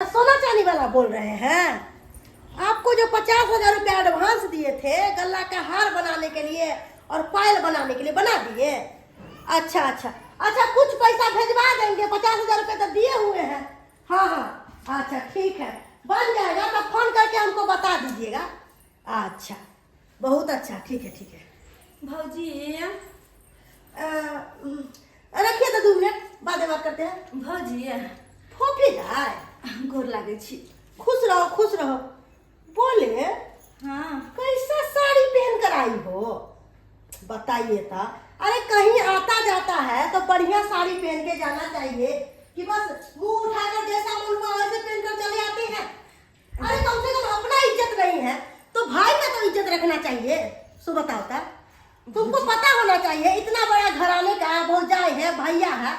सोना चांदी वाला बोल रहे हैं? आपको जो 50,000 रुपया एडवांस दिए थे गला का हार बनाने के लिए और पायल बनाने के लिए, बना दिए? अच्छा अच्छा अच्छा, कुछ पैसा भेजवा देंगे, 50,000 रुपये तो दिए हुए हैं। हाँ हाँ, अच्छा ठीक है, बन जाएगा तो फोन करके हमको बता दीजिएगा। अच्छा बहुत अच्छा, ठीक है ठीक है। भौजी। रखिए तो 2 मिनट बाद में बात करते हैं। भौजी। फोफी जाए। गोर लागै छी। खुश रहो, खुश रहो। बोले, कैसा साड़ी पहन कर आई हो, बताइए था। अरे कहीं आता जाता है तो बढ़िया साड़ी पहन के जाना चाहिए कि बस मुंह उठाकर जैसा मन हुआ वैसे पहन कर चले आते हैं? अरे कम से कम अपना इज्जत नहीं है तो भाई का तो इज्जत रखना चाहिए। सो बताओ ता, तुमको पता होना चाहिए, इतना बड़ा घराने का भौजाई है, भैया है,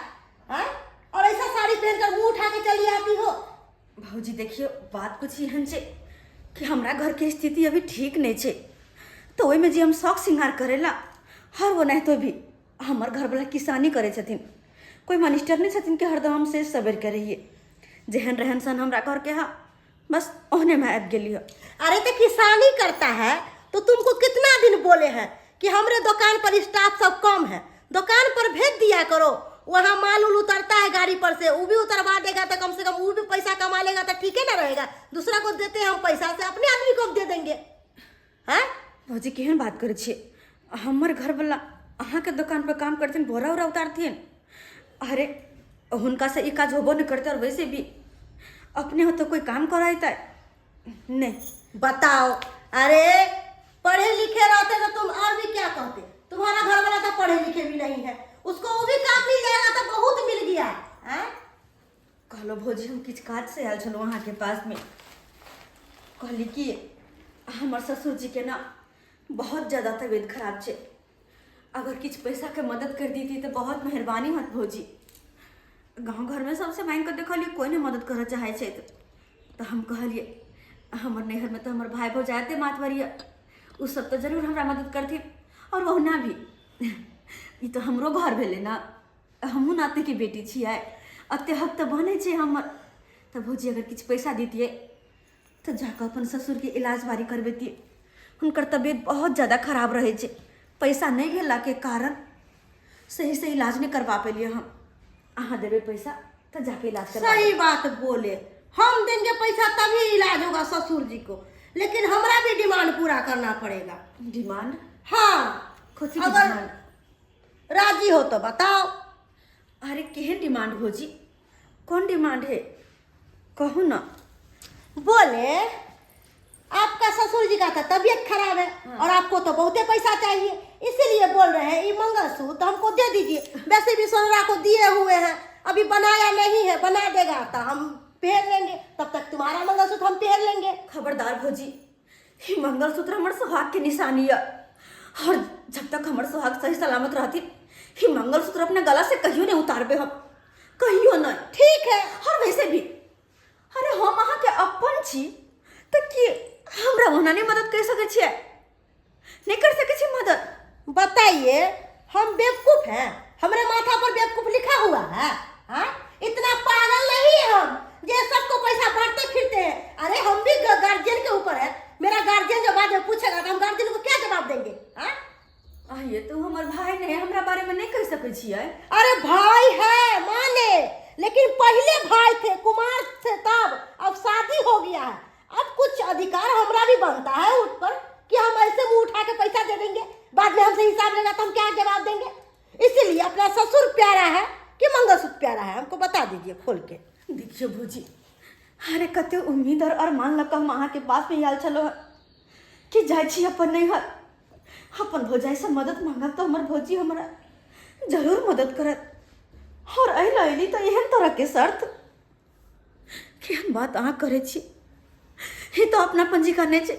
हैं? और ऐसा साड़ी पहनकर मुंह उठा के चली आती हो। भौजी, देखियौ, बात कुछ एहन छै कि हमरा घरके स्थिति अभी ठीक नहि छै, तऽ ओहिमे जे हम शौक श्रृंगार करै ला हर ओनाहितो भी हमर घरवला किसानी करै छथिन, कोइ मनिस्टर नहि छथिन कि हरदम हम से सवरि रहियै। जेहन रहन सहन हमरा घरके है, बस ओहनेमे आबि गेली हँ। अरे तो किसानी करता है तो तुमको कितना दिन बोले हैं कि हमरे दुकान पर स्टाफ सब कम है, दुकान पर भेज दिया करो। वहाँ माल उल उतरता है गाड़ी पर से, वो भी उतरवा देगा तो कम से कम वो भी पैसा कमा लेगा, तो ठीक है ना रहेगा। दूसरा को देते हैं हम पैसा से अपने आदमी को हम दे देंगे, हैं? भौजी, केहन बात करै छियै? हमर घरवला अहाँके दोकान पर काम करथिन, बोरा उरा उतारथिन? अरे हुनकासँ ई काज होबो नहि करतै, आओर वैसे भी अपने हो तऽ कोइ काम कराइतै नहि। बताओ, अरे पढ़े लिखे रहते तो तुम और भी क्या कहते। तुम्हारा घर वाला तो पढ़े लिखे भी नहीं है, उसको वो भी काम मिल जाएगा तो बहुत मिल गया, हैं? कहलहुँ भौजी, हम किछु काजसँ आयल छलहुँ अहाँके पासमे। कहली कि हमर ससुरजीके ने बहुत ज्यादा तबियत खराब छै, अगर किछु पैसाके मदद कर दीती तऽ बहुत मेहरबानी होत। भौजी, गाँव घरमे सबसँ माँगि कऽ देखलियै, कोइ नहि मदद करऽ चाहै छै। तऽ हम कहलियै, हमर नैहरमे तऽ हमर भाय भौजाइ एते मातबर यऽ, ओ सब तऽ जरूर हमरा मदद करथिन। आओर ओहुना भी ई तऽ हमरो घर भेलै ने, हमहूँ नातिके बेटी छियै, एते हक तऽ बनै छै हमर। तऽ भौजी, अगर किछु पैसा दितियै तऽ जाकऽ अपन ससुरके इलाज बारी करबैतियै। हुनकर तबियत बहुत ज्यादा खराब रहै छै, पैसा नहि गेलाके कारण सहीसँ इलाज नहि करबा पेलियै हम। अहाँ देबै पैसा तऽ जाके इलाज करबा। सही बात बोले, हम देंगे पैसा तभी इलाज होगा ससुर जी को, लेकिन हमरा भी डिमांड पूरा करना पड़ेगा। डिमांड? हाँ। कथी के? अगर डिमांड? राजी हो तो बताओ। अरे केहन डिमांड भौजी? कोन डिमांड है, कहू ना। बोले, आपका ससुर जी का तो तबीयत खराब है और आपको तो बहुते पैसा चाहिए, इसीलिए बोल रहे हैं, ये मंगलसूत्र हमको दे दीजिए। वैसे भी सोनरा को दिए हुए हैं, अभी बनाया नहीं है, बना देगा तो हम पहन लेंगे, तब तक तुम्हारा मंगलसूत्र हम पहन लेंगे। खबरदार भौजी, ई मंगलसूत्र हमर सुहाग के निशानी है और जब तक हमर सुहाग सही सलामत रहती, ई मंगलसूत्र अपने गला से कहियो नहीं उतारबे हम, कहियो नहीं। ठीक है। और वैसे भी अरे हम अहाँके अपन छी तऽ की हमरा ओना नहि मदद कर सकै छियै? नहि कर सकै छी मदद? बताइए, हम बेवकूफ हैं? हमारे माथा पर बेवकूफ लिखा हुआ है, हाँ? इतना पागल नहीं है हम जे सबको पैसा बांटते फिरते हैं। अरे हम भी गार्जियन के ऊपर है। मेरा गार्जियन जो बाद में पूछेगा तो हम गार्जियन को क्या जवाब देंगे, हाँ? आइए तो हमर भाई नहीं, हमरा बारे में नहीं कह सकै छियै? अरे भाई है माने, लेकिन पहले भाई थे, कुमार थे तब, अब शादी हो गया है, अब कुछ अधिकार हमरा भी बनता है उस पर कि हम ऐसे मुंह उठा के पैसा दे देंगे, बाद में हमसे हिसाब लेगा तो हम क्या जवाब देंगे? इसीलिए अपना ससुर प्यारा है कि मंगलसूत्र प्यारा है, हमको बता दीजिए खोल के। देखियौ भौजी, अरे कते उम्मीद और अरमान लऽ कऽ हम अहाँके पासमे आयल छलहुँ कि जाइ छी अपन नैहर, अपन भौजाइसँ मदद मांगब तऽ हमर भौजी हमरा जरूर मदद करत। आओर एहि लए अयली तऽ एहन तरहके शर्त। केहन बात अहाँ करै छी? ई तऽ अपना पंजीका नहि छै।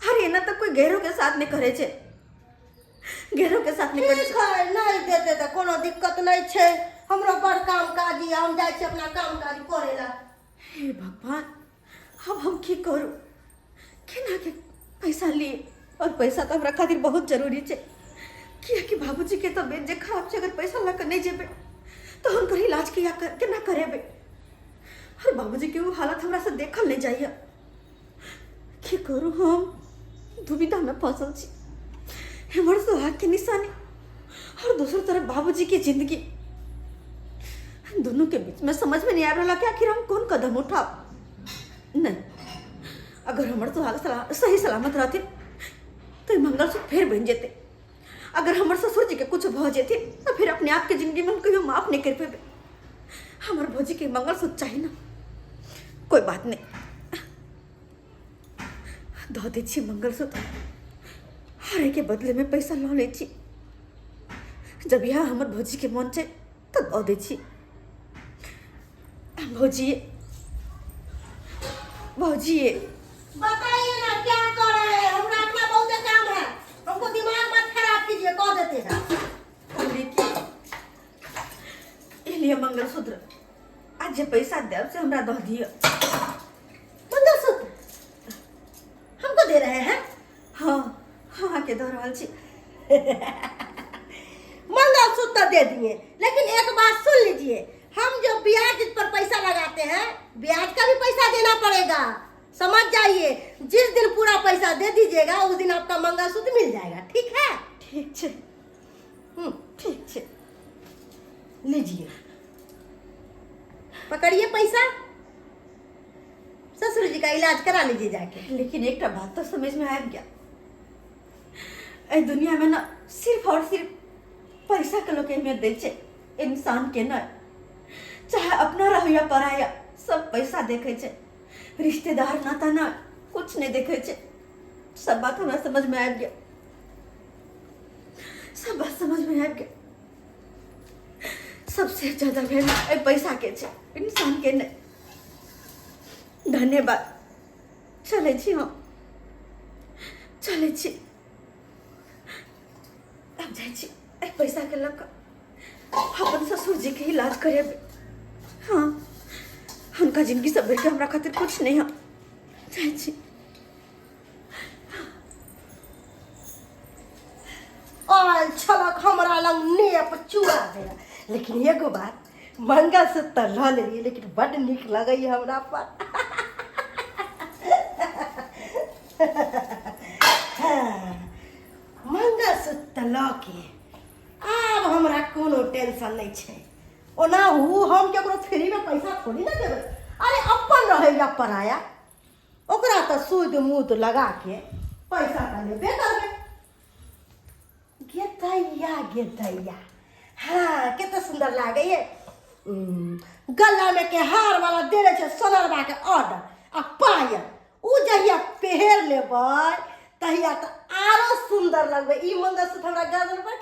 अरे एना तऽ कोइ गैरोके साथ नहि करै छै, गैरोके साथ नहि करै ठीक है, नहीं देते तो कोनो दिक्कत नहीं छै। हमरो बड़ काम काज यऽ, हम जाइ छी अपना काम काज करे ला। हे भगवान, अब हम की करू? केना के पैसा ली? और पैसा तऽ हमरा खातिर बहुत जरूरी छै, कियाकि बाबूजीके तबियत जे खराब छै, अगर पैसा लऽ कऽ नहि जेबै तऽ हुनकर इलाज किया केना करेबै? और बाबूजी के वो हालत हमरा से देखल नहीं जाइए। की करू, हम दुविधा में फंसल छी। हमर सुहाग के निशानी और दोसर तरफ बाबूजी के जिंदगी, दोनों के बीच में समझ में नहीं आ रहा कि आखिर हम कौन कदम उठाब। नहीं, अगर हमर सुहाग सही सलामत रहते तो मंगलसूत्र फेर बन जेते। अगर हमर ससुर जी के कुछ भ जेते तो फिर अपने आप के जिंदगी में हम कहियो माफ नहीं कर पेबे। हमर भौजी के मंगलसूत्र चाहिए ना, कोई बात नहीं, दऽ दै छी मंगलसूत्र, हारे के बदले में पैसा लऽ लै छी। जब यह हमर भौजी के मन छै तऽ दऽ दै छी। भौजी, भौजी बताइए ना क्या कर रहे हैं? हमरा अपना बहुत काम है, हमको दिमाग मत खराब कीजिए, कह देते हैं। कहली कि ई लिअ मंगलसूत्र, आ जे पैसा देब से हमरा दऽ दिअ। मंगलसूत्र हमको दे रहे हैं? हाँ, अहाँके दऽ रहल छी। मंगलसूत्र दे दिए, लेकिन एक बात सुन लीजिए, हम जो ब्याज पर पैसा लगाते हैं, ब्याज का भी पैसा देना पड़ेगा, समझ जाइए। जिस दिन पूरा पैसा दे दीजिएगा उस दिन आपका मंगलसूत्र मिल जाएगा, ठीक है? ठीक छै। ठीक छै। लीजिए, पकड़िए पैसा, ससुर जी का इलाज करा लीजिए जाके। लेकिन एकटा बात तो समझ में आबि गया, एहि दुनिया में ना सिर्फ और सिर्फ पैसा के लोग अहमियत दै छै, इंसान के नहि। चाहे अपना रहो या पराया, सब पैसा देखै छै, रिश्तेदार नाता ना कुछ नहीं देखै छै। सब बात हमरा समझ में आबि गया, सब बात समझ में आबि गया। सबसे ज्यादा वैल्यू एहि पैसा के छै, इंसान के नहि। धन्यवाद, चलै छी हम, चलै छी, आब जाइ छी एहि पैसा के लऽ कऽ अपन ससुर जी के इलाज करेबै। हाँ, हुनका जिंदगी से बढ़ि कऽ हमरा खातिर कुछ नहीं है। जाइ छी। आयल छलक हमरा लग नेप चुरा देला, लेकिन एगो बात, मंगलसूत्र लऽ लेलियै, लेकिन बड्ड नीक लगैए हमरा पर। मंगलसूत्र लऽ के आब हमरा कोनो टेंशन नहि छै। ओनाहु हम केकरो फ्रीमे पैसा थोड़ी ने देबै। अरे अपन रहै या पराया, ओकरा तऽ सूद मूद लगा के पैसा तऽ लेबे करबै। गे दैया, गे दैया, हाँ कते सुन्दर लागैए। गलामे के हार वाला देने छै सोनरवा के ऑर्डर, आ पायल उ जहिया पहिर लेबै तहिया तऽ आरो सुन्दर लगबै। ई मंगलसूत्र हमरा गर्दन पर